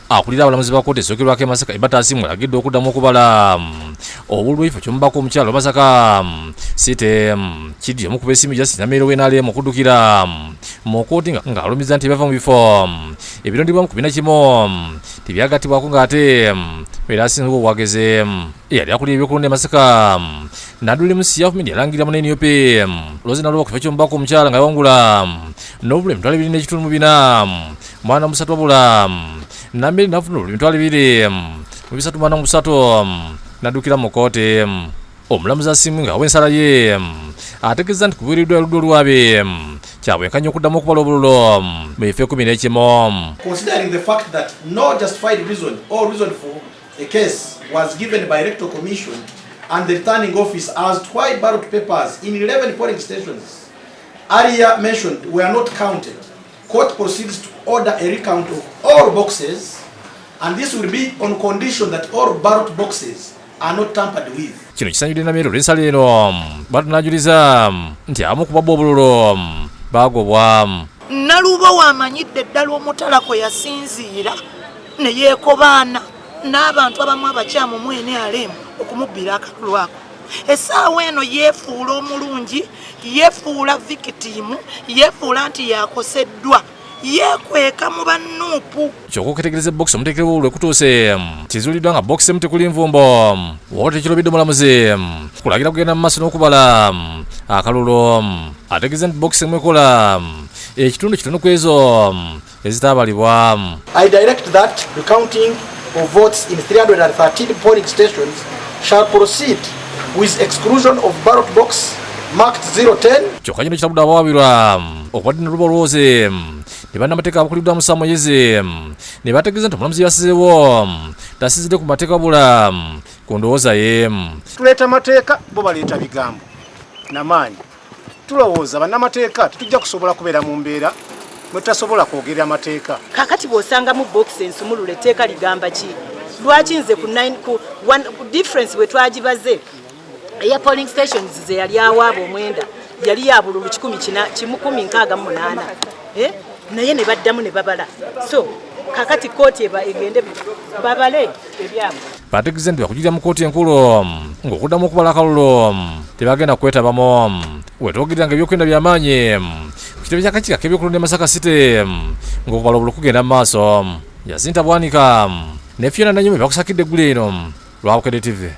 Akulira abalamuzi ba kkooti esookerwako e Masaka Ebert Asiimwe alagidde okuddamu okubala obululu bw'ekifo ky'omubaka omukyala owa Masaka City. Kiddirira omu ku beesimbyewo Justin Namere owa NRM okuddukira mu kkooti ng'alumiza nti ebyava mu bifo ebirondebwamu ku bina kimu tebyagattibwako ng'ate era asinga obuwagizi. Eyali akulira ebyokulonda e Masaka Nadduli Musi Ahmed yalangirira mu NUP Rose Naluba ku kifo ky'omubaka omukyala nga yawangula n'obululu 2,554 wabula Namere n'afuna obululu 2,343 n'addukira mu kkooti. Omulamuzi Asiimwe ng'awa ensala ye ategeeza nti kubuuliddwa oludda olwabe kyabwenkanya okuddamu okubala obululu mu bifo 11. Considering the fact that no justified reason or reason for a case was given by Electoral Commission and the returning office as to why ballot papers in 11 polling stations earlier mentioned were not counted, court proceeds to order a recount of all boxes, and this will be on condition that all ballot boxes are not tampered with. Kino kisanyudde Namere olw'ensala eno batunajuliza nti abamu ku babba obululu baagobwa. Nalubo wamanyidde ddala omutala kwe yasinziira ne yeekobaana n'abantu abamu abakyamu mu NRM okumubbira akalulu ako. Essaawa eno yeefuula omulungi, yeefuula victim, yeefuula nti yakoseddwa, yeekweka mu bannuupu. Kyokka okutegereza ebokisi omuteekebwa obululu ekutuuse kizuuliddwa nga bokisi emu tekuli nvumbo waba tekirobedde omulamuzi kulagira kugenda mu maaso n'okubala akalulu. Ategeeza nti bokisi emu ekola ekitundu kitono ku ezo ezitaabalibwa. I direct that recounting of votes in 313 polling stations shall proceed with exclusion of ballot box marked 010. Kyokka kino kitabudde abawaabirwa okubadde ne Luba Olwozi ne bannamateeka abakuliddwa Musa Muyizzi ne bategeeza nti omulamuzi yasizeewo tasinzidde ku mateeka wabula ku ndowooza ye. Tuleeta mateeka, bo baleeta bigambo namaanyi. Tulowooza bannamateeka tetujja kusobola kubeera mu mbeera mwe tutasobola kwogerera mateeka. Kakati bw'osangamu bokisi ensumulula, etteeka ligamba ki? Lwaki nze ku nine, ku one difference bwe twagibaze eya polling stations ze yali awaaba omwenda yali ya bululu 468, eh? Naye ne baddamu ne babala. So kakati kooti eba egende babale ebyabwe. Bategeeza nti bakujulira mu kkooti enkulu ng'okuddamu okubala akalulu tebagenda kwetabamu. Wetwogerera nga ebyokwenda byamaanyi ku kitebe ky'akakiiko ak'ebyokulonda e Masaka City ng'okubala obululu kugenda mu maaso. Yasinta Bwanika ne Fiona Nanyumi bakusakidde eggulu eno lwa Bukedde TV.